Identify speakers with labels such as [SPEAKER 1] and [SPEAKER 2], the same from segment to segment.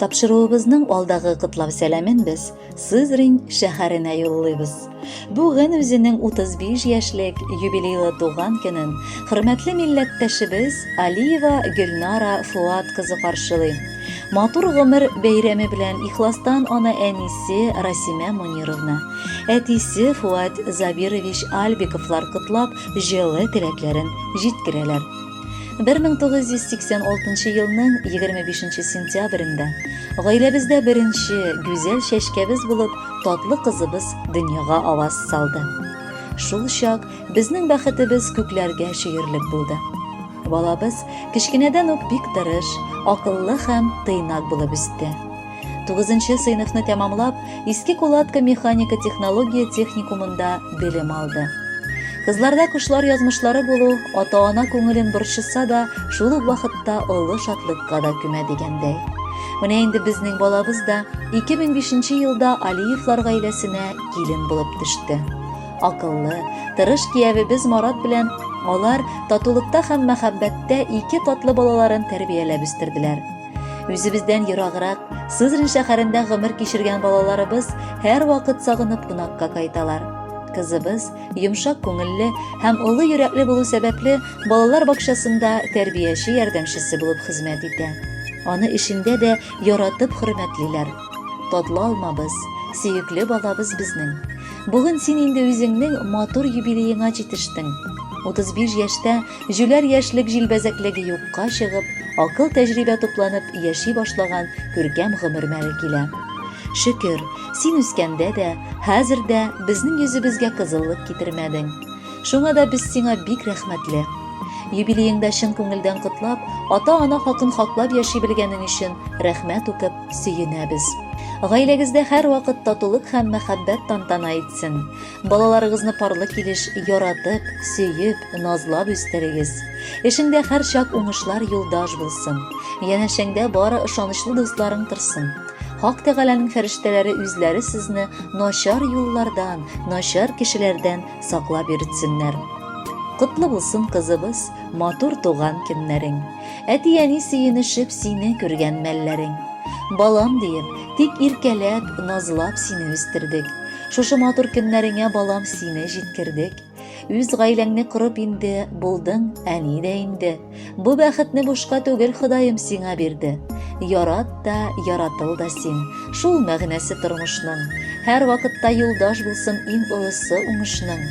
[SPEAKER 1] Тапшыруыбызның алдагы котлау сәламен без Сызрань шәһәренә юллыйбыз. Бүген үзенең 35 яшьлек юбилейлы туган көнен хөрмәтле милләттәшебез Алиева Гөлнара Фуат кызы каршылый. Матур гомер бәйрәме белән ихластан аны әнисе Расимә Мунировна, әтисе Фуат Забирович Альбиковлар котлап, җылы теләкләрен җиткерәләр. 1986 елның 25 сентябрендә гаиләбездә беренче гүзәл чәчкәбез булып татлы кызыбыз дөньяга аваз салды. Шул чак безнең бәхетебез күкләргә чөерлек булды. Балабыз кечкенәдән үк бик тырыш, акыллы һәм тыйнак булып үсте. Тугызынчы сыйныфны тәмамлап, Иске Кулатка механика технология техникумында белем алды. Кызларда кошлар язмышлары булу ата-ана күңелен борчыса да, шул ук вакытта олы шатлыкка да күмә дигәндәй. Менә инде безнең балабыз да 2005 елда Алиевлар гаиләсенә килен булып төште. Акыллы, тырыш киявебез Марат белән алар татулыкта һәм мәхәббәттә ике татлы балаларын тәрбияләп үстерделәр. Үзебездән ераграк, Сызрань шәһәрендә гомер кичергән балаларыбыз һәрвакыт сагынып кунакка кайталар. Кызыбыз йомшак күңелле һәм олы йөрәкле булу сәбәпле, балалар бакчасында тәрбияче ярдәмчесе булып хезмәт итә. Аны эшендә дә яратып хөрмәтлиләр. Татлы алмабыз, сөекле балабыз безнең. Бүген син инде үзеңнең матур юбилееңа җитештең. 35 яшьтә җүләр яшьлек җилбәзәклеге юкка чыгып, акыл-тәҗрибә тупланып яши башлаган күркәм гомер мәле килә. Шөкер, син үскәндә дә, хәзер дә безнең йөзебезгә кызыллык китермәдең. Шуңа да без сиңа бик рәхмәтле. Юбилееңда чын күңелдән котлап, ата-ана хакын хаклап яши белгәнең өчен рәхмәт укып, сөенәбез. Гаиләгездә һәрвакыт татулык һәм мәхәббәт тантана итсен. Балаларыгызны парлы килеш яратып, сөеп, назлап үстерегез. Эшеңдә һәрчак уңышлар юлдаш булсын. Янәшәңдә бары ышанычлы дусларың торсын. Хак Тәгаләнең фәрештәләре үзләре сезне начар юллардан, начар кешеләрдән саклап йөртсеннәр. Котлы булсын, кызыбыз, матур туган көннәрең. Әти-әни сөенешеп сине күргән мәлләрең. Балам диеп, тик иркәләп, назлап сине үстердек. Шушы матур көннәреңә балам сине җиткердек. Үз гаиләңне корып инде булдың, әни дә инде. Бу бәхетне бушка түгел Ходаем сиңа бирде. Ярат та, яратыл да син. Шул мәгънәсе тормышның. Һәр вакытта юлдаш булсын иң олысы уңышның.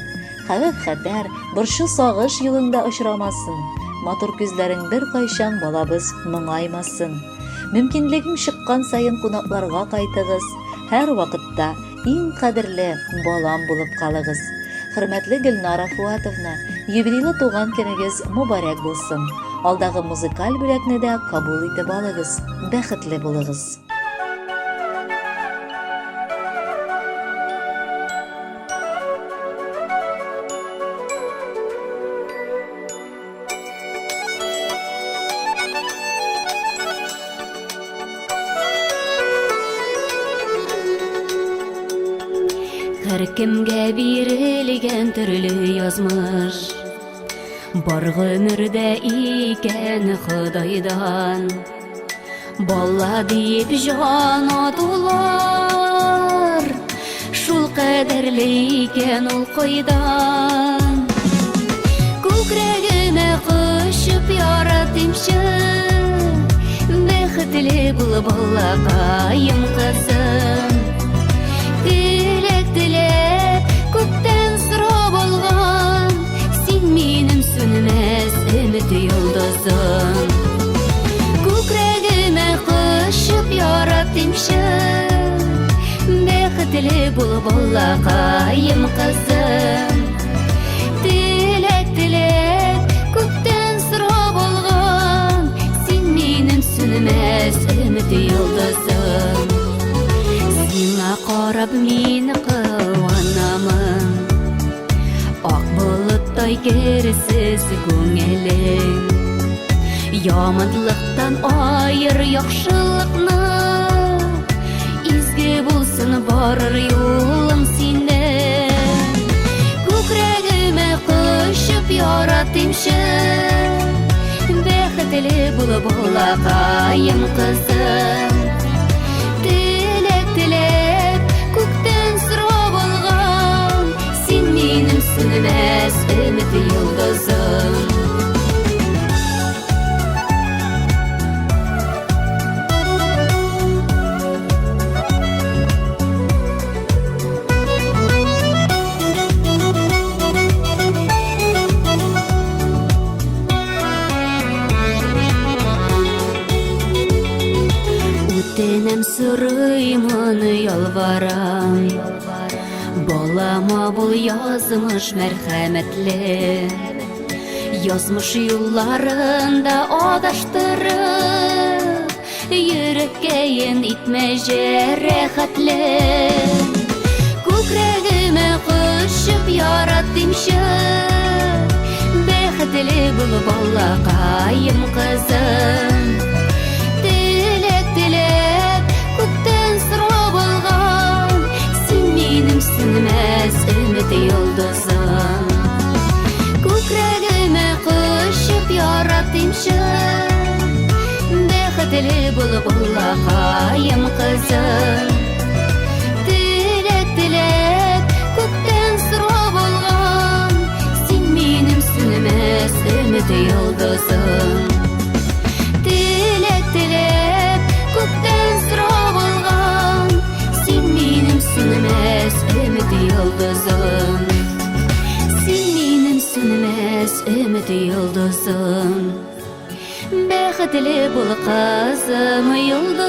[SPEAKER 1] Хәвеф-хәтәр, борчу-сагыш юлыңда очрамасын. Матур күзләрең беркайчан, балабыз, моңаймасын. Мөмкинлегең чыккан саен кунакларга кайтыгыз. Һәрвакытта иң кадерле балам булып калыгыз. Хөрмәтле Гөлнара Фуатовна, юбилейлы туган көнегез мөбарәк булсын. Алдагы музыкаль бүләкне дә кабул итеп алыгыз. Бәхетле булыгыз.
[SPEAKER 2] Һәркемгә бирелгән төрле язмыш Бар гомердә икән Ходайдан Бала диеп җан атулар Шул кадәрле икән ул кайдан Күкрәгемә кочып яратыймчы Бәхетле бул балакаем кызым Теләк теләп күктән сорап алган Син минем сүнмәс өмет йолдызым Күкрәгемә кочып яратыймчы Бәхетле бул балакаем кызым Теләк теләп күктән сорап алган Син минем сүнмәс өмет йолдызым Сиңа карап мин куанамын Ак болыттай керсез күңелең Яманлыктан аер яхшылыкны Изге булсын барыр юлың синең Күкрәгемә кочып яратыймчы Бәхетле бул балакаем кызым. өмет йолдызым. Үтенәм, сорыймын, ялварам. Балама бул язмыш мәрхәмәтле. Язмыш юлларында адаштырып, Йөрәккәен итмә җәрәхәтле. Күкрәгемә кочып яратыймчы, Бәхетле бул, балакаем, кызым. Теләк теләп, күктән сорап алган, Син минем сүнмәс өмет йолдызым. Күкрәгемә кочып яратыймчы, Бәхетле бул, балакаем, кызым. Теләк теләп, күктән сорап алган, Син минем сүнмәс өмет йолдызым. Теләк теләп, күктән сорап алган, Син минем сүнмәс өмет йолдызым. Син минем сүнмәс өмет йолдызым. Бәхетле бул, кызым, йолдызым.